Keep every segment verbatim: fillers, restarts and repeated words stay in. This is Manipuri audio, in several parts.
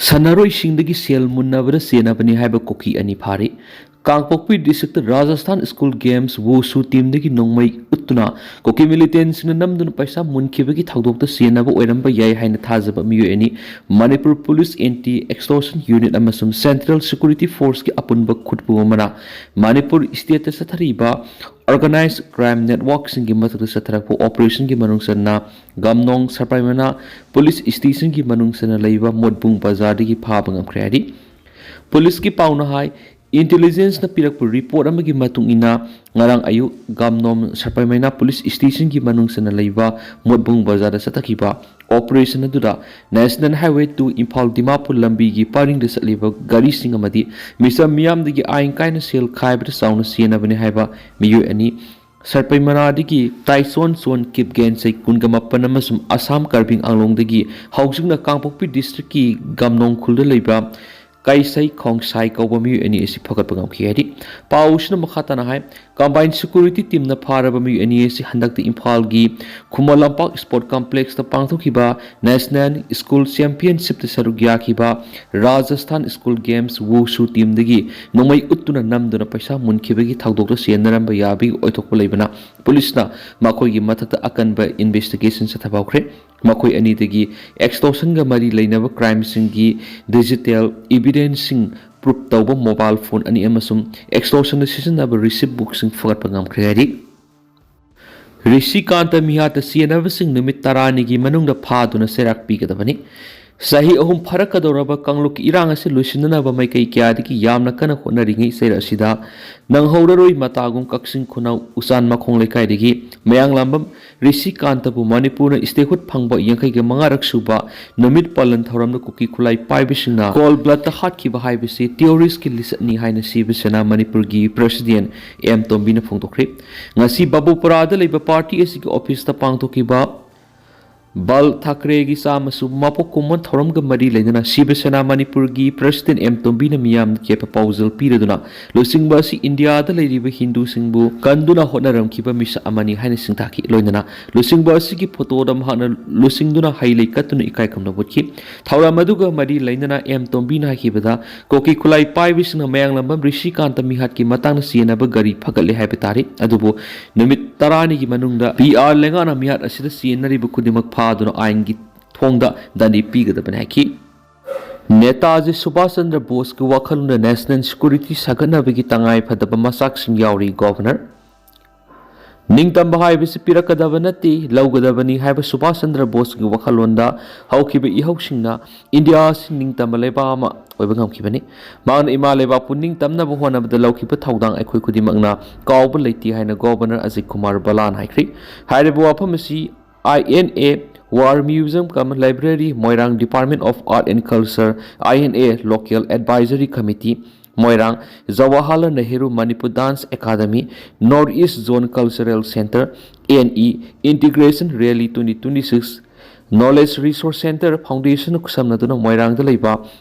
ꯁꯥꯟꯅꯔꯣꯏꯁꯤꯡꯗꯒꯤ ꯁꯦꯜ ꯃꯨꯟꯅꯕꯗ ꯆꯦꯟꯅꯕꯅꯤ ꯍꯥꯏꯕ ꯀꯨꯀꯤ ꯑꯅꯤ ꯐꯥꯔꯤ꯫ ꯀꯥꯡꯄꯣꯛꯄꯤ ꯗꯤꯁꯇ꯭ꯔꯤꯛꯇ ꯔꯥꯖꯁꯊꯥꯟ ꯁ꯭ꯀꯨꯜ ꯒꯦꯝꯁ ꯋꯨꯁꯨ ꯇꯤꯝꯗꯒꯤ ꯅꯣꯡꯃꯩ ꯎꯠꯇꯨꯅ ꯀꯨꯀꯤ ꯃꯤꯂꯤꯇꯦꯟꯁꯤꯡꯅ ꯅꯝꯗꯨꯅ ꯄꯩꯁꯥ ꯃꯨꯟꯈꯤꯕꯒꯤ ꯊꯧꯗꯣꯛꯇ ꯆꯦꯟꯅꯕ ꯑꯣꯏꯔꯝꯕ ꯌꯥꯏ ꯍꯥꯏꯅ ꯊꯥꯖꯕ ꯃꯤꯑꯣꯏ ꯑꯅꯤ ꯃꯅꯤꯄꯨꯔ ꯄꯨꯂꯤꯁ ꯑꯦꯟꯇꯤ ꯑꯦꯛꯁꯇꯣꯔꯁꯟ ꯌꯨꯅꯤꯠ ꯑꯃꯁꯨꯡ ꯁꯦꯟꯇ꯭ꯔꯦꯜ ꯁꯦꯀ꯭ꯌꯨꯔꯤꯇꯤ ꯐꯣꯔꯁꯀꯤ ꯑꯄꯨꯟꯕ ꯈꯨꯠꯄꯨ ꯑꯃꯅ ꯃꯅꯤꯄꯨꯔ ꯁ꯭ꯇꯦꯠꯇ ꯆꯠꯊꯔꯤꯕ ꯑꯣꯔꯒꯅꯥꯏꯖ ꯀ꯭ꯔꯥꯏꯝ ꯅꯦꯠꯋꯥꯔꯛꯁꯤꯡꯒꯤ ꯃꯊꯛꯇ ꯆꯠꯊꯔꯛꯄ ꯑꯣꯄꯔꯦꯁꯟꯒꯤ ꯃꯅꯨꯡ ꯆꯟꯅ ꯒꯝꯅꯣꯡ ꯁꯔꯄꯥꯏꯃꯅꯥ ꯄꯨꯂꯤꯁ ꯁ꯭ꯇꯦꯁꯟꯒꯤ ꯃꯅꯨꯡ ꯆꯟꯅ ꯂꯩꯕ ꯃꯣꯠꯕꯨꯡ ꯕꯖꯥꯔꯗꯒꯤ ꯐꯥꯕ ꯉꯝꯈ꯭ꯔꯦ ꯍꯥꯏꯔꯤ꯫ ꯄꯨꯂꯤꯁꯀꯤ ꯄꯥꯎꯅ ꯍꯥꯏ, ꯏꯟꯇꯦꯂꯤꯖꯦꯟꯁꯅ ꯄꯤꯔꯛꯄ ꯔꯤꯄꯣꯔꯠ ꯑꯃꯒꯤ ꯃꯇꯨꯡ ꯏꯟꯅ, ꯉꯔꯥꯡ ꯑꯌꯨꯛ ꯒꯥꯝꯅꯣꯝ ꯁꯔꯄꯥꯏꯃꯩꯅꯥ ꯄꯨꯂꯤꯁ ꯁ꯭ꯇꯦꯁꯟꯒꯤ ꯃꯅꯨꯡ ꯆꯟꯅ ꯂꯩꯕ ꯃꯣꯠꯕꯨꯡ ꯕꯖꯥꯔꯗ ꯆꯠꯊꯈꯤꯕ ꯑꯣꯄꯔꯦꯁꯟ ꯑꯗꯨꯗ national highway two Imphal Dimapur ꯂꯝꯕꯤꯒꯤ ꯄꯔꯤꯡꯗ ꯆꯠꯂꯤꯕ ꯒꯥꯔꯤꯁꯤꯡ ꯑꯃꯗꯤ ꯃꯤꯆꯝ ꯃꯤꯌꯥꯝꯗꯒꯤ ꯑꯥꯏꯟ ꯀꯥꯏꯅ ꯁꯦꯜ ꯈꯥꯏꯕꯗ ꯆꯥꯎꯅ ꯆꯦꯟꯅꯕꯅꯤ ꯍꯥꯏꯕ ꯃꯤꯑꯣꯏ ꯑꯅꯤ, ꯁꯔꯄꯩꯃꯅꯥꯗꯒꯤ ꯇꯥꯏꯁꯣꯟ ꯆꯣꯟ ꯀꯤꯞꯒꯦꯟ ꯆꯍꯤ ꯀꯨꯟꯒ ꯃꯥꯄꯟ ꯑꯃꯁꯨꯡ ꯑꯁꯥꯝ ꯀꯥꯔꯕꯤ ꯑꯥꯡꯂꯣꯡꯗꯒꯤ ꯍꯧꯖꯤꯛꯅ ꯀꯥꯡꯄꯣꯛꯄꯤ ꯗꯤꯁꯇ꯭ꯔꯤꯛꯀꯤ ꯒꯝꯅꯣꯡ ꯈꯨꯜꯗ ꯂꯩꯕ ꯀꯥꯏꯁꯩ ꯈꯣꯡꯁꯥꯏ ꯀꯧꯕ ꯃꯤꯑꯣꯏ ꯑꯅꯤ ꯑꯁꯤ ꯐꯒꯠꯄ ꯉꯝꯈꯤ ꯍꯥꯏꯔꯤ꯫ ꯄꯥꯎꯁꯤꯅ ꯃꯈꯥ ꯇꯥꯅ ꯍꯥꯏ, ꯀꯝꯕꯥꯏꯟ ꯁꯦꯀ꯭ꯌꯨꯔꯤꯇꯤ ꯇꯤꯝꯅ ꯐꯥꯔꯕ ꯃꯤꯑꯣꯏ ꯑꯅꯤ ꯑꯁꯤ ꯍꯟꯗꯛꯇ ꯏꯝꯐꯥꯜꯒꯤ ꯈꯨꯃꯟ ꯂꯝꯄꯥꯛ ꯁ꯭ꯄꯣꯔꯠ ꯀꯝꯄ꯭ꯂꯦꯛꯁꯇ ꯄꯥꯡꯊꯣꯛꯈꯤꯕ ꯅꯦꯁꯅꯦꯜ ꯁ꯭ꯀꯨꯜ ꯆꯦꯝꯄꯤꯌꯟꯁꯤꯞꯇ ꯁꯔꯨꯛ ꯌꯥꯈꯤꯕ ꯔꯥꯖꯁꯊꯥꯟ ꯁ꯭ꯀꯨꯜ ꯒꯦꯝꯁ ꯋꯨꯁꯨ ꯇꯤꯝꯗꯒꯤ ꯅꯣꯡꯃꯩ ꯎꯠꯇꯨꯅ ꯅꯝꯗꯨꯅ ꯄꯩꯁꯥ ꯃꯨꯟꯈꯤꯕꯒꯤ ꯊꯧꯗꯣꯛꯇ ꯆꯦꯟꯅꯔꯝꯕ ꯌꯥꯕꯒꯤ ꯑꯣꯏꯊꯣꯛꯄ ꯂꯩꯕꯅ ꯄꯨꯂꯤꯁꯅ ꯃꯈꯣꯏꯒꯤ ꯃꯊꯛꯇ ꯑꯀꯟꯕ ꯏꯟꯚꯦꯁꯇꯤꯒꯦꯁꯟ ꯆꯠꯊꯕ ꯍꯧꯈ꯭ꯔꯦ꯫ ꯃꯈꯣꯏ ꯑꯅꯤꯗꯒꯤ ꯑꯦꯛꯁꯇꯣꯔꯁꯟꯒ ꯃꯔꯤ ꯂꯩꯅꯕ ꯀ꯭ꯔꯥꯏꯝꯁꯤꯡꯒꯤ ꯗꯤꯖꯤꯇꯦꯜ ꯏꯚꯤꯗꯦꯟꯁꯁꯤꯡ ꯄ꯭ꯔꯨꯞ ꯇꯧꯕ ꯃꯣꯕꯥꯏꯜ ꯐꯣꯟ ꯑꯅꯤ ꯑꯃꯁꯨꯡ ꯑꯦꯛꯁꯇꯣꯔꯁꯟꯗ ꯁꯤꯖꯤꯟꯅꯕ ꯔꯤꯁꯤꯞ ꯕꯨꯛꯁꯤꯡ ꯐꯒꯠꯄ ꯉꯝꯈ꯭ꯔꯦ ꯍꯥꯏꯔꯤ꯫ ꯔꯤꯁꯤꯀꯥꯟꯇ ꯃꯤꯍꯥꯠꯇ ꯆꯦꯟꯅꯕꯁꯤꯡ ꯅꯨꯃꯤꯠ ꯇꯔꯥꯅꯤꯒꯤ ꯃꯅꯨꯡꯗ ꯐꯥꯗꯨꯅ ꯆꯩꯔꯥꯛ ꯄꯤꯒꯗꯕꯅꯤ꯫ ꯆꯍꯤ ꯑꯍꯨꯝ ꯐꯥꯔꯛꯀꯗꯧꯔꯕ ꯀꯥꯡꯂꯨꯞꯀꯤ ꯏꯔꯥꯡ ꯑꯁꯤ ꯂꯣꯏꯁꯤꯟꯅꯅꯕ ꯃꯥꯏꯀꯩ ꯀꯌꯥꯗꯒꯤ ꯌꯥꯝꯅ ꯀꯟꯅ ꯍꯣꯠꯅꯔꯤꯉꯩ ꯆꯩꯔꯥꯛ ꯑꯁꯤꯗ ꯅꯪꯍꯧꯔꯔꯣꯏ꯫ ꯃꯇꯥꯒꯨꯝ ꯀꯛꯆꯤꯡ ꯈꯨꯅꯧ ꯎꯆꯥꯟ ꯃꯈꯣꯡ ꯂꯩꯀꯥꯏꯗꯒꯤ ꯃꯌꯥꯡꯂꯥꯝꯕꯝ ꯔꯤꯁꯤꯀꯥꯟꯇꯕꯨ ꯃꯅꯤꯄꯨꯔꯅ ꯁ꯭ꯇꯦꯠꯍꯨꯗ ꯐꯪꯕ ꯌꯥꯡꯈꯩꯒ ꯃꯉꯥꯔꯛ ꯁꯨꯕ ꯅꯨꯃꯤꯠ ꯄꯥꯂꯟ ꯊꯧꯔꯝꯗ ꯀꯨꯀꯤ ꯈꯨꯠꯂꯥꯏ ꯄꯥꯏꯕꯁꯤꯡꯅ ꯀꯣꯜ ꯕ꯭ꯂꯠꯇ ꯍꯥꯠꯈꯤꯕ ꯍꯥꯏꯕꯁꯤ ꯇꯦꯔꯣꯔꯤꯁ꯭ꯠꯀꯤ ꯂꯤꯆꯠꯅꯤ ꯍꯥꯏꯅ ꯁꯤꯕ ꯁꯦꯅꯥ ꯃꯅꯤꯄꯨꯔꯒꯤ ꯄ꯭ꯔꯦꯁꯤꯗꯦꯟꯠ ꯑꯦꯝ ꯇꯣꯝꯕꯤꯅ ꯐꯣꯡꯗꯣꯛꯈ꯭ꯔꯦ꯫ ꯉꯁꯤ ꯕꯥꯕꯨꯄꯨꯔꯥꯗ ꯂꯩꯕ ꯄꯥꯔꯇꯤ ꯑꯁꯤꯒꯤ ꯑꯣꯐꯤꯁꯇ ꯄꯥꯡꯊꯣꯛꯈꯤꯕ ꯕꯥꯜ ꯊꯥꯀ꯭ꯔꯦꯒꯤ ꯆꯥꯝꯃꯁꯨ ꯃꯄꯣꯛ ꯀꯨꯝꯑꯣꯟ ꯊꯧꯔꯝꯒ ꯃꯔꯤ ꯂꯩꯅꯅ ꯁꯤꯕ ꯁꯦꯅꯥ ꯃꯅꯤꯄꯨꯔꯒꯤ ꯄ꯭ꯔꯁꯤꯗꯦꯟ ꯑꯦꯝ ꯇꯣꯝꯕꯤꯅ ꯃꯤꯌꯥꯝ ꯀꯦꯞꯄ ꯄꯥꯎꯖꯦꯜ ꯄꯤꯔꯗꯨꯅ ꯂꯨꯆꯤꯡꯕ ꯑꯁꯤ ꯏꯟꯗꯤꯌꯥꯗ ꯂꯩꯔꯤꯕ ꯍꯤꯟꯗꯨꯁꯤꯡꯕꯨ ꯀꯟꯗꯨꯅ ꯍꯣꯠꯅꯔꯝꯈꯤꯕ ꯃꯤꯁꯛ ꯑꯃꯅꯤ ꯍꯥꯏꯅ ꯁꯤꯡꯊꯥꯈꯤ꯫ ꯂꯣꯏꯅꯅ ꯂꯨꯆꯤꯡꯕ ꯑꯁꯤꯒꯤ ꯐꯣꯇꯣꯗ ꯃꯍꯥꯛꯅ ꯂꯨꯆꯤꯡꯗꯨꯅ ꯍꯩ ꯂꯩ ꯀꯠꯇꯨꯅ ꯏꯀꯥꯏ ꯈꯨꯝꯅꯕ ꯎꯠꯈꯤ꯫ ꯊꯧꯔꯝ ꯑꯗꯨꯒ ꯃꯔꯤ ꯂꯩꯅꯅ ꯑꯦꯝ ꯇꯣꯝꯕꯤꯅ ꯍꯥꯏꯈꯤꯕꯗ, ꯀꯣꯀꯤ ꯈꯨꯠꯂꯥꯏ ꯄꯥꯏꯕꯁꯤꯡꯅ ꯃꯌꯥꯡꯂꯝꯕꯝ ꯔꯤꯁꯤꯀꯥꯟꯇ ꯃꯤꯍꯥꯠꯀꯤ ꯃꯇꯥꯡꯗ ꯆꯦꯟꯅꯕ ꯒꯥꯔꯤ ꯐꯒꯠꯂꯦ ꯍꯥꯏꯕ ꯇꯥꯔꯤ꯫ ꯑꯗꯨꯕꯨ ꯅꯨꯃꯤꯠ ꯇꯔꯥꯅꯤꯒꯤ ꯃꯅꯨꯡꯗ ꯕꯤ ꯑꯥꯔ ꯂꯩꯉꯥꯛꯅ ꯃꯤꯍꯥꯠ ꯑꯁꯤꯗ ꯆꯦꯟꯅꯔꯤꯕ ꯈꯨꯗꯤꯡꯃꯛ ꯐꯥꯗꯨꯅ ꯑꯥꯏꯟꯒꯤ ꯊꯣꯡꯗ ꯗꯟꯗꯤ ꯄꯤꯒꯗꯕꯅꯤ ꯍꯥꯏꯈꯤ꯫ ꯅꯦꯇꯥꯖꯤ ꯁꯨꯚꯥꯁ ꯆꯟꯗ꯭ꯔ ꯕꯣꯁꯀꯤ ꯋꯥꯈꯜꯂꯣꯟꯗ ꯅꯦꯁꯅꯦꯜ ꯁꯦꯀ꯭ꯌꯨꯔꯤꯇꯤ ꯁꯥꯒꯠꯅꯕꯒꯤ ꯇꯉꯥꯏ ꯐꯗꯕ ꯃꯆꯥꯛꯁꯤꯡ ꯌꯥꯎꯔꯤ, ꯒꯣꯚꯔꯅꯔ꯫ ꯅꯤꯡꯇꯝꯕ ꯍꯥꯏꯕꯁꯤ ꯄꯤꯔꯛꯀꯗꯕ ꯅꯠꯇꯦ, ꯂꯧꯒꯗꯕꯅꯤ ꯍꯥꯏꯕ ꯁꯨꯚꯥꯁ ꯆꯟꯗ꯭ꯔ ꯕꯣꯁꯀꯤ ꯋꯥꯈꯜꯂꯣꯟꯗ ꯍꯧꯈꯤꯕ ꯏꯍꯧꯁꯤꯡꯅ ꯏꯟꯗꯤꯌꯥ ꯑꯁꯤ ꯅꯤꯡꯇꯝꯕ ꯂꯩꯕꯥꯛ ꯑꯃ ꯑꯣꯏꯕ ꯉꯝꯈꯤꯕꯅꯤ꯫ ꯃꯍꯥꯛꯅ ꯏꯃꯥ ꯂꯩꯕꯥꯛꯄꯨ ꯅꯤꯡꯇꯝꯅꯕ ꯍꯣꯠꯅꯕꯗ ꯂꯧꯈꯤꯕ ꯊꯧꯗꯥꯡ ꯑꯩꯈꯣꯏ ꯈꯨꯗꯤꯡꯃꯛꯅ ꯀꯥꯎꯕ ꯂꯩꯇꯦ ꯍꯥꯏꯅ ꯒꯣꯚꯔꯅꯔ ꯑꯖꯤꯠ ꯀꯨꯃꯥꯔ ꯕꯂꯥꯟ ꯍꯥꯏꯈ꯭ꯔꯤ꯫ ꯍꯥꯏꯔꯤꯕ ꯋꯥꯐꯝ ꯑꯁꯤ I N A War Museum cum Library, Moirang, Department of Art and Culture, I N A Local Advisory Committee, Moirang, Jawaharlal Nehru Manipur Dance Academy, North East Zone Cultural Centre, N E, Integration Rally twenty twenty-six, Knowledge Resource Centre Foundation ꯈꯨꯠꯁꯝꯅꯗꯨꯅ ꯃꯣꯏꯔꯥꯡꯗ ꯂꯩꯕ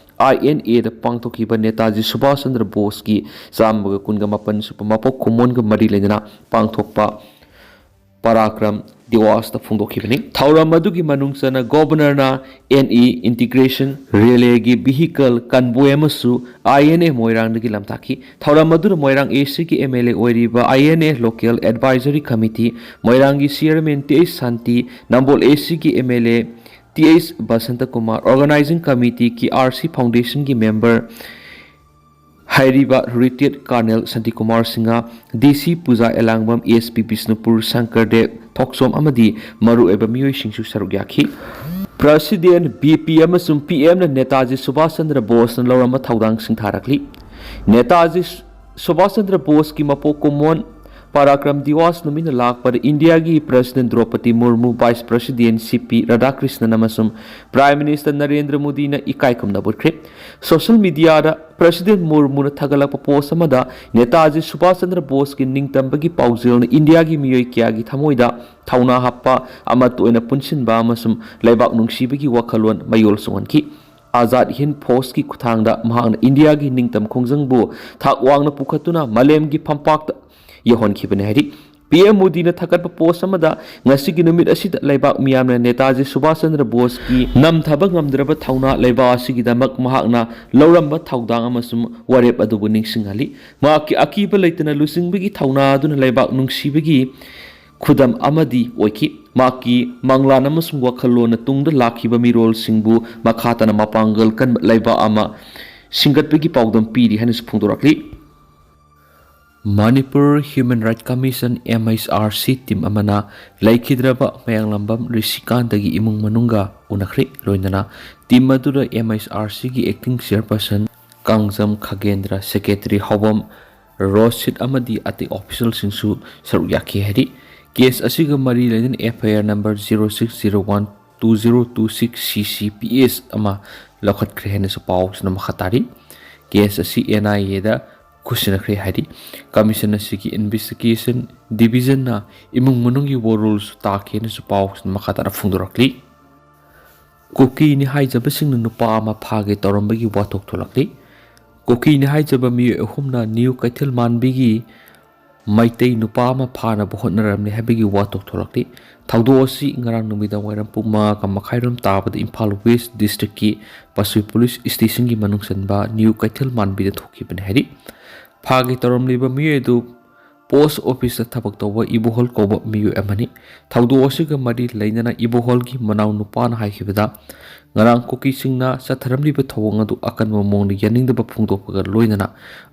ꯑꯥꯏ ꯑꯦꯟ ꯑꯦꯗ ꯄꯥꯡꯊꯣꯛꯈꯤꯕ ꯅꯦꯇꯥꯖꯤ ꯁꯨꯚꯥꯁ ꯆꯟꯗ꯭ꯔ ꯕꯣꯁꯀꯤ ꯆꯥꯝꯃꯒ ꯀꯨꯟꯒ ꯃꯥꯄꯟ ꯁꯨꯕ ꯃꯄꯣꯛ ꯀꯨꯝꯑꯣꯟꯒ ꯃꯔꯤ ꯂꯩꯅꯅ ꯄꯥꯡꯊꯣꯛꯄ ꯄꯔꯥꯀ꯭ꯔꯝ ꯗꯤꯋꯥꯁꯇ ꯐꯣꯡꯗꯣꯛꯈꯤꯕꯅꯤ꯫ ꯊꯧꯔꯝ ꯑꯗꯨꯒꯤ ꯃꯅꯨꯡ ꯆꯟꯅ ꯒꯣꯚꯔꯅꯔꯅ ꯑꯦꯟ ꯏ ꯏꯟꯇꯤꯒ꯭ꯔꯦꯁꯟ ꯔꯦꯂꯦꯒꯤ ꯚꯤꯍꯤꯀꯜ ꯀꯟꯚꯣꯏ ꯑꯃꯁꯨ ꯑꯥꯏ ꯑꯦꯟ ꯑꯦ ꯃꯣꯏꯔꯥꯡꯗꯒꯤ ꯂꯝꯇꯥꯛꯈꯤ꯫ ꯊꯧꯔꯝ ꯑꯗꯨꯗ ꯃꯣꯏꯔꯥꯡ ꯑꯦ ꯁꯤꯒꯤ ꯑꯦꯝ ꯑꯦꯜ ꯑꯦ ꯑꯣꯏꯔꯤꯕ I N A local advisory committee, ꯃꯣꯏꯔꯥꯡꯒꯤ chairman T H Shanti, Nambol A ꯁꯤꯒꯤ M L A T H Basanta Kumar, organising committee, K R C ꯐꯥꯎꯟꯗꯦꯁꯟꯒꯤ ꯃꯦꯝꯕꯔ ꯍꯥꯏꯔꯤꯕ retired colonel Shantikumar Singh, D C Puja ꯑꯦꯂꯥꯡꯕꯝ, ꯑꯦꯁ ꯄꯤ ꯕꯤꯁꯅꯨꯄꯨꯔ ꯁꯪꯀꯔꯗꯦꯕ ꯊꯣꯛꯆꯣꯝ ꯑꯃꯗꯤ ꯃꯔꯨꯑꯣꯏꯕ ꯃꯤꯑꯣꯏꯁꯤꯡꯁꯨ ꯁꯔꯨꯛ ꯌꯥꯈꯤ꯫ ꯄ꯭ꯔꯁꯤꯗꯦꯟ, ꯕꯤ ꯄꯤ ꯑꯃꯁꯨꯡ ꯄꯤ ꯑꯦꯝꯅ ꯅꯦꯇꯥꯖꯤ ꯁꯨꯚꯥꯁ ꯆꯟꯗ꯭ꯔ ꯕꯣꯁꯅ ꯂꯧꯔꯝꯕ ꯊꯧꯗꯥꯡꯁꯤꯡ ꯊꯥꯔꯛꯂꯤ꯫ ꯅꯦꯇꯥꯖꯤ ꯁꯨꯚꯥꯁ ꯆꯟꯗ꯭ꯔ ꯕꯣꯁꯀꯤ ꯃꯄꯣꯛ ꯀꯨꯝꯑꯣꯟ ꯄꯔꯥꯀ꯭ꯔꯝ ꯗꯤꯋꯥꯁ ꯅꯨꯃꯤꯠꯅ ꯂꯥꯛꯄꯗ ꯏꯟꯗꯤꯌꯥꯒꯤ ꯄ꯭ꯔꯁꯤꯗꯦꯟ ꯗ꯭ꯔꯧꯄꯗꯤ ꯃꯨꯔꯃꯨ, ꯚꯥꯏꯁ ꯄ꯭ꯔꯁꯤꯗꯦꯟ ꯁꯤ ꯄꯤ ꯔꯥꯙꯥꯀ꯭ꯔꯤꯁꯅꯟ ꯑꯃꯁꯨꯡ ꯄ꯭ꯔꯥꯏꯝ ꯃꯤꯅꯤꯁꯇꯔ ꯅꯔꯦꯟꯗ꯭ꯔ ꯃꯣꯗꯤꯅ ꯏꯀꯥꯏ ꯈꯨꯝꯅꯕ ꯎꯠꯈ꯭ꯔꯦ꯫ ꯁꯣꯁꯤꯌꯦꯜ ꯃꯤꯗꯤꯌꯥꯗ ꯄ꯭ꯔꯁꯤꯗꯦꯟ ꯃꯨꯔꯃꯨꯅ ꯊꯥꯒꯠꯂꯛꯄ ꯄꯣꯁ ꯑꯃꯗ ꯅꯦꯇꯥꯖꯤ ꯁꯨꯚꯥꯁ ꯆꯟꯗ꯭ꯔ ꯕꯣꯁꯀꯤ ꯅꯤꯡꯇꯝꯕꯒꯤ ꯄꯥꯎꯖꯦꯜꯅ ꯏꯟꯗꯤꯌꯥꯒꯤ ꯃꯤꯑꯣꯏ ꯀꯌꯥꯒꯤ ꯊꯃꯣꯏꯗ ꯊꯧꯅꯥ ꯍꯥꯞꯄ ꯑꯃꯠꯇ ꯑꯣꯏꯅ ꯄꯨꯟꯁꯤꯟꯕ ꯑꯃꯁꯨꯡ ꯂꯩꯕꯥꯛ ꯅꯨꯡꯁꯤꯕꯒꯤ ꯋꯥꯈꯜꯂꯣꯟ ꯃꯌꯣꯜ ꯆꯣꯡꯍꯟꯈꯤ꯫ ꯑꯖꯥꯗ ꯍꯤꯟꯗ ꯐꯣꯔꯁꯀꯤ ꯈꯨꯠꯊꯥꯡꯗ ꯃꯍꯥꯛꯅ ꯏꯟꯗꯤꯌꯥꯒꯤ ꯅꯤꯡꯇꯝ ꯈꯣꯡꯖꯪꯕꯨ ꯊꯥꯛ ꯋꯥꯡꯅ ꯄꯨꯈꯠꯇꯨꯅ ꯃꯥꯂꯦꯝꯒꯤ ꯐꯝꯄꯥꯛꯇ ꯌꯧꯍꯟꯈꯤꯕꯅꯤ ꯍꯥꯏꯔꯤ꯫ ꯄꯤ ꯑꯦꯝ ꯃꯣꯗꯤꯅ ꯊꯥꯒꯠꯄ ꯄꯣꯁ ꯑꯃꯗ ꯉꯁꯤꯒꯤ ꯅꯨꯃꯤꯠ ꯑꯁꯤꯗ ꯂꯩꯕꯥꯛ ꯃꯤꯌꯥꯝꯅ ꯅꯦꯇꯥꯖꯤ ꯁꯨꯚꯥꯁ ꯆꯟꯗ꯭ꯔ ꯕꯣꯁꯀꯤ ꯅꯝꯊꯕ ꯉꯝꯗ꯭ꯔꯕ ꯊꯧꯅꯥ, ꯂꯩꯕꯥꯛ ꯑꯁꯤꯒꯤꯗꯃꯛ ꯃꯍꯥꯛꯅ ꯂꯧꯔꯝꯕ ꯊꯧꯗꯥꯡ ꯑꯃꯁꯨꯡ ꯋꯥꯔꯦꯞ ꯑꯗꯨꯕꯨ ꯅꯤꯡꯁꯤꯡꯍꯜꯂꯤ꯫ ꯃꯍꯥꯛꯀꯤ ꯑꯀꯤꯕ ꯂꯩꯇꯅ ꯂꯨꯆꯤꯡꯕꯒꯤ ꯊꯧꯅꯥ ꯑꯗꯨꯅ ꯂꯩꯕꯥꯛ ꯅꯨꯡꯁꯤꯕꯒꯤ ꯈꯨꯗꯝ ꯑꯃꯗꯤ ꯑꯣꯏꯈꯤ꯫ ꯃꯍꯥꯛꯀꯤ ꯃꯪꯂꯥꯟ ꯑꯃꯁꯨꯡ ꯋꯥꯈꯜꯂꯣꯟꯅ ꯇꯨꯡꯗ ꯂꯥꯛꯈꯤꯕ ꯃꯤꯔꯣꯜꯁꯤꯡꯕꯨ ꯃꯈꯥ ꯇꯥꯅ ꯃꯄꯥꯡꯒꯜ ꯀꯟꯕ ꯂꯩꯕꯥꯛ ꯑꯃ ꯁꯤꯡꯒꯠꯄꯒꯤ ꯄꯥꯎꯗꯝ ꯄꯤꯔꯤ ꯍꯥꯏꯅꯁꯨ ꯐꯣꯡꯗꯣꯔꯛꯂꯤ꯫ Manipur human right commission, M H R C, team ꯑꯃꯅ ꯂꯩꯈꯤꯗ꯭ꯔꯕ ꯃꯌꯥꯡꯂꯝꯕꯝ ꯔꯤꯁꯤꯀꯥꯟꯇꯒꯤ ꯏꯃꯨꯡ ꯃꯅꯨꯡꯒ ꯎꯅꯈ꯭ꯔꯦ꯫ ꯂꯣꯏꯅꯅ ꯇꯤꯝ ꯑꯗꯨꯗ M H R Cꯒꯤ acting chairperson Kangjam Khagendra, secretary Haobam Rosit ꯑꯃꯗꯤ ꯑꯇꯩ ꯑꯣꯐꯤꯁꯤꯌꯦꯜꯁꯤꯡꯁꯨ ꯁꯔꯨꯛ ꯌꯥꯈꯤ ꯍꯥꯏꯔꯤ꯫ ꯀꯦꯁ ꯑꯁꯤꯒ ꯃꯔꯤ ꯂꯩꯅꯅ F I R number zero six zero one two zero two six C C P S ꯑꯃ ꯂꯧꯈꯠꯈ꯭ꯔꯦ ꯍꯥꯏꯅꯁꯨ ꯄꯥꯎꯁꯤꯅ ꯃꯈꯥ ꯇꯥꯔꯤ꯫ ꯀꯦꯁ ꯑꯁꯤ N I Aꯗ ꯈꯨꯠꯁꯤꯟꯅꯈ꯭ꯔꯦ ꯍꯥꯏꯔꯤ꯫ ꯀꯃꯤꯁꯟ ꯑꯁꯤꯒꯤ ꯏꯟꯚꯦꯁꯇꯤꯒꯦꯁꯟ ꯗꯤꯕꯤꯖꯟꯅ ꯏꯃꯨꯡ ꯃꯅꯨꯡꯒꯤ ꯋꯥꯔꯣꯜꯁꯨ ꯇꯥꯈꯤ ꯍꯥꯏꯅꯁꯨ ꯄꯥꯎꯁꯤꯅ ꯃꯈꯥ ꯇꯥꯅ ꯐꯣꯡꯗꯣꯔꯛꯂꯤ꯫ ꯀꯨꯀꯤꯅꯤ ꯍꯥꯏꯖꯕꯁꯤꯡꯅ ꯅꯨꯄꯥ ꯑꯃ ꯐꯥꯒꯦ ꯇꯧꯔꯝꯕꯒꯤ ꯋꯥꯊꯣꯛ ꯊꯣꯛꯂꯛꯂꯤ꯫ ꯀꯨꯀꯤꯅꯤ ꯍꯥꯏꯖꯕ ꯃꯤꯑꯣꯏ ꯑꯍꯨꯝꯅ ꯅ꯭ꯌꯨ ꯀꯩꯊꯦꯜ ꯃꯥꯟꯕꯤꯒꯤ ꯃꯩꯇꯩ ꯅꯨꯄꯥ ꯑꯃ ꯐꯥꯅꯕ ꯍꯣꯠꯅꯔꯝꯂꯦ ꯍꯥꯏꯕꯒꯤ ꯋꯥꯊꯣꯛ ꯊꯣꯛꯂꯛꯂꯤ꯫ ꯊꯧꯗꯣꯛ ꯑꯁꯤ ꯉꯔꯥꯡ ꯅꯨꯃꯤꯗꯥꯡ ꯋꯥꯏꯔꯝ ꯄꯨꯡ ꯃꯉꯥꯒ ꯃꯈꯥꯏꯔꯣꯝ ꯇꯥꯕꯗ ꯏꯝꯐꯥꯜ ꯋꯦꯁ ꯗꯤꯁꯇ꯭ꯔꯤꯛꯀꯤ ꯄꯥꯠꯁꯣꯏ ꯄꯨꯂꯤꯁ ꯁ꯭ꯇꯦꯁꯟꯒꯤ ꯃꯅꯨꯡ ꯆꯟꯕ ꯅ꯭ꯌꯨ ꯀꯩꯊꯦꯜ ꯃꯥꯟꯕꯤꯗ ꯊꯣꯛꯈꯤꯕꯅꯤ ꯍꯥꯏꯔꯤ꯫ ꯐꯥꯒꯦ ꯇꯧꯔꯝꯂꯤꯕ ꯃꯤꯑꯣꯏ ꯑꯗꯨ ꯄꯣꯁ ꯑꯣꯐꯤꯁꯇ ꯊꯕꯛ ꯇꯧꯕ ꯏꯕꯣꯍꯜ ꯀꯧꯕ ꯃꯤꯑꯣꯏ ꯑꯃꯅꯤ꯫ ꯊꯧꯗꯣꯛ ꯑꯁꯤꯒ ꯃꯔꯤ ꯂꯩꯅꯅ ꯏꯕꯣꯍꯜꯒꯤ ꯃꯅꯥꯎ ꯅꯨꯄꯥꯅ ꯍꯥꯏꯈꯤꯕꯗ, ꯉꯔꯥꯡ ꯀꯨꯀꯤꯁꯤꯡꯅ ꯆꯠꯊꯔꯝꯂꯤꯕ ꯊꯧꯑꯣꯡ ꯑꯗꯨ ꯑꯀꯟꯕ ꯃꯑꯣꯡꯗ ꯌꯥꯅꯤꯡꯗꯕ ꯐꯣꯡꯗꯣꯛꯄꯒ ꯂꯣꯏꯅꯅ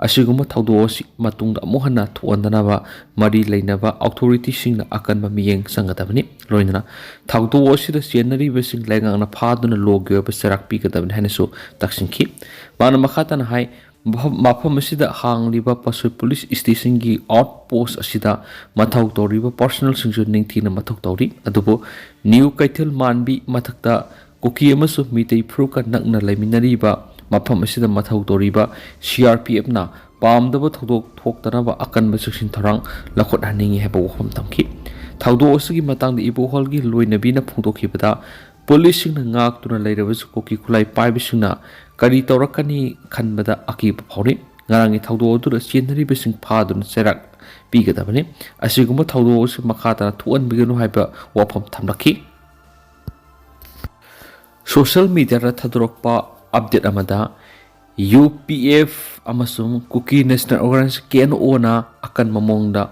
ꯑꯁꯤꯒꯨꯝꯕ ꯊꯧꯗꯣꯛ ꯑꯁꯤ ꯃꯇꯨꯡꯗ ꯑꯃꯨꯛ ꯍꯟꯅ ꯊꯣꯛꯍꯟꯗꯅꯕ ꯃꯔꯤ ꯂꯩꯅꯕ ꯑꯣꯊꯣꯔꯤꯇꯤꯁꯤꯡꯅ ꯑꯀꯟꯕ ꯃꯤꯠꯌꯦꯡ ꯆꯪꯒꯗꯕꯅꯤ꯫ ꯂꯣꯏꯅꯅ ꯊꯧꯗꯣꯛ ꯑꯁꯤꯗ ꯆꯦꯟꯅꯔꯤꯕꯁꯤꯡ ꯂꯩꯉꯥꯛꯅ ꯐꯥꯗꯨꯅ ꯂꯣꯒꯤ ꯑꯣꯏꯕ ꯆꯩꯔꯥꯛ ꯄꯤꯒꯗꯕꯅꯤ ꯍꯥꯏꯅꯁꯨ ꯇꯛꯁꯤꯟꯈꯤ꯫ ꯃꯥꯅ ꯃꯈꯥ ꯇꯥꯅ ꯍꯥꯏ, ꯃꯐꯝ ꯃꯐꯝ ꯑꯁꯤꯗ ꯍꯥꯡꯂꯤꯕ ꯄꯁꯣꯏ ꯄꯨꯂꯤꯁ ꯁ꯭ꯇꯦꯁꯟꯒꯤ ꯑꯥꯎꯠ ꯄꯣꯁ ꯑꯁꯤꯗ ꯃꯊꯧ ꯇꯧꯔꯤꯕ ꯄꯥꯔꯁꯣꯅꯦꯜꯁꯤꯡꯁꯨ ꯅꯤꯡꯊꯤꯅ ꯃꯊꯧ ꯇꯧꯔꯤ꯫ ꯑꯗꯨꯕꯨ ꯅ꯭ꯌꯨ ꯀꯩꯊꯦꯜ ꯃꯥꯟꯕꯤ ꯃꯊꯛꯇ ꯀꯨꯀꯤ ꯑꯃꯁꯨꯡ ꯃꯤꯇꯩ ꯐꯨꯔꯨꯞꯀ ꯅꯛꯅ ꯂꯩꯃꯤꯟꯅꯔꯤꯕ ꯃꯐꯝ ꯑꯁꯤꯗ ꯃꯊꯧ ꯇꯧꯔꯤꯕ ꯁꯤ ꯑꯥꯔ ꯄꯤ ꯑꯦꯐꯅ ꯄꯥꯝꯗꯕ ꯊꯧꯗꯣꯛ ꯊꯣꯛꯇꯅꯕ ꯑꯀꯟꯕ ꯆꯦꯛꯁꯤꯟ ꯊꯧꯔꯥꯡ ꯂꯧꯈꯠꯍꯟꯅꯤꯡꯏ ꯍꯥꯏꯕ ꯋꯥꯐꯝ ꯊꯝꯈꯤ꯫ ꯊꯧꯗꯣꯛ ꯑꯁꯤꯒꯤ ꯃꯇꯥꯡꯗ ꯏꯕꯣꯍꯜꯒꯤ ꯂꯣꯏꯅꯕꯤꯅ ꯐꯣꯡꯗꯣꯛꯈꯤꯕꯗ, ꯄꯨꯂꯤꯁꯁꯤꯡꯅ ꯉꯥꯛꯇꯨꯅ ꯂꯩꯔꯕꯁꯨ ꯀꯨꯀꯤ ꯈꯨꯠꯂꯥꯏ ꯄꯥꯏꯕꯁꯤꯡꯅ ꯀꯔꯤ ꯇꯧꯔꯛꯀꯅꯤ ꯈꯟꯕꯗ ꯑꯀꯤꯕ ꯐꯥꯎꯔꯤ꯫ ꯉꯔꯥꯡꯒꯤ ꯊꯧꯗꯣꯛ ꯑꯗꯨꯗ ꯆꯦꯟꯅꯔꯤꯕꯁꯤꯡ ꯐꯥꯗꯨꯅ ꯆꯩꯔꯥꯛ ꯄꯤꯒꯗꯕꯅꯤ꯫ ꯑꯁꯤꯒꯨꯝꯕ ꯊꯧꯗꯣꯛ ꯑꯁꯤ ꯃꯈꯥ ꯇꯥꯅ ꯊꯣꯛꯍꯟꯕꯤꯒꯅꯨ ꯍꯥꯏꯕ ꯋꯥꯐꯝ ꯊꯝꯂꯛꯈꯤ꯫ ꯁꯣꯁꯤꯌꯦꯜ ꯃꯤꯗꯤꯌꯥꯗ ꯊꯥꯗꯣꯔꯛꯄ ꯑꯞꯗꯦꯠ ꯑꯃꯗ, ꯌꯨ ꯄꯤ ꯑꯦꯐ ꯑꯃꯁꯨꯡ ꯀꯨꯀꯤ ꯅꯦꯁꯅꯦꯜ ꯑꯣꯔꯒꯅꯥꯏꯖꯦꯁꯟ, ꯀꯦ ꯑꯦꯟ ꯑꯣꯅ ꯑꯀꯟꯕ ꯃꯑꯣꯡꯗ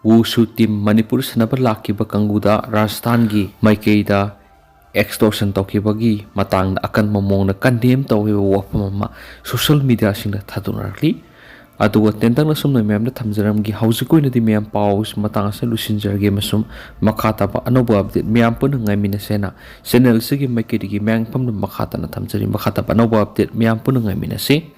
ꯋꯨꯁꯨ ꯇꯤꯝ ꯃꯅꯤꯄꯨꯔ ꯁꯥꯟꯅꯕ ꯂꯥꯛꯈꯤꯕ ꯀꯥꯡꯕꯨꯗ ꯔꯥꯖꯁꯊꯥꯟꯒꯤ ꯃꯥꯏꯀꯩꯗ ꯑꯦꯛꯁꯇꯣꯔꯁꯟ ꯇꯧꯈꯤꯕꯒꯤ ꯃꯇꯥꯡꯗ ꯑꯀꯟꯕ ꯃꯑꯣꯡꯗ ꯀꯟꯗꯦꯝ ꯇꯧꯈꯤꯕ ꯋꯥꯐꯝ ꯑꯃ ꯁꯣꯁꯤꯌꯦꯜ ꯃꯤꯗꯤꯌꯥꯁꯤꯡꯗ ꯊꯥꯗꯣꯛꯅꯔꯛꯂꯤ꯫ ꯑꯗꯨꯒ ꯇꯦꯟꯇꯛꯅ ꯁꯨꯝꯅ ꯃꯌꯥꯝꯗ ꯊꯝꯖꯔꯝꯒꯦ꯫ ꯍꯧꯖꯤꯛꯀꯤ ꯑꯣꯏꯅꯗꯤ ꯃꯌꯥꯝ ꯄꯥꯎ ꯃꯇꯥꯡ ꯑꯁꯤꯗ ꯂꯣꯏꯁꯤꯟꯖꯔꯒꯦ ꯑꯃꯁꯨꯡ ꯃꯈꯥ ꯇꯥꯕ ꯑꯅꯧꯕ ꯑꯞꯗꯦꯠ ꯃꯌꯥꯝ ꯄꯨꯟꯅ ꯉꯥꯏꯃꯤꯟꯅꯁꯦꯅ ꯆꯦꯅꯦꯜ ꯑꯁꯤꯒꯤ ꯃꯥꯏꯀꯩꯗꯒꯤ ꯃꯌꯥꯝ ꯄꯨꯝꯅꯃꯛ ꯃꯈꯥ ꯇꯥꯅ ꯊꯝꯖꯔꯤ꯫ ꯃꯈꯥ ꯇꯥꯕ ꯑꯅꯧꯕ ꯑꯞꯗꯦꯠ ꯃꯌꯥꯝ ꯄꯨꯟꯅ ꯉꯥꯏꯃꯤꯟꯅꯁꯤ꯫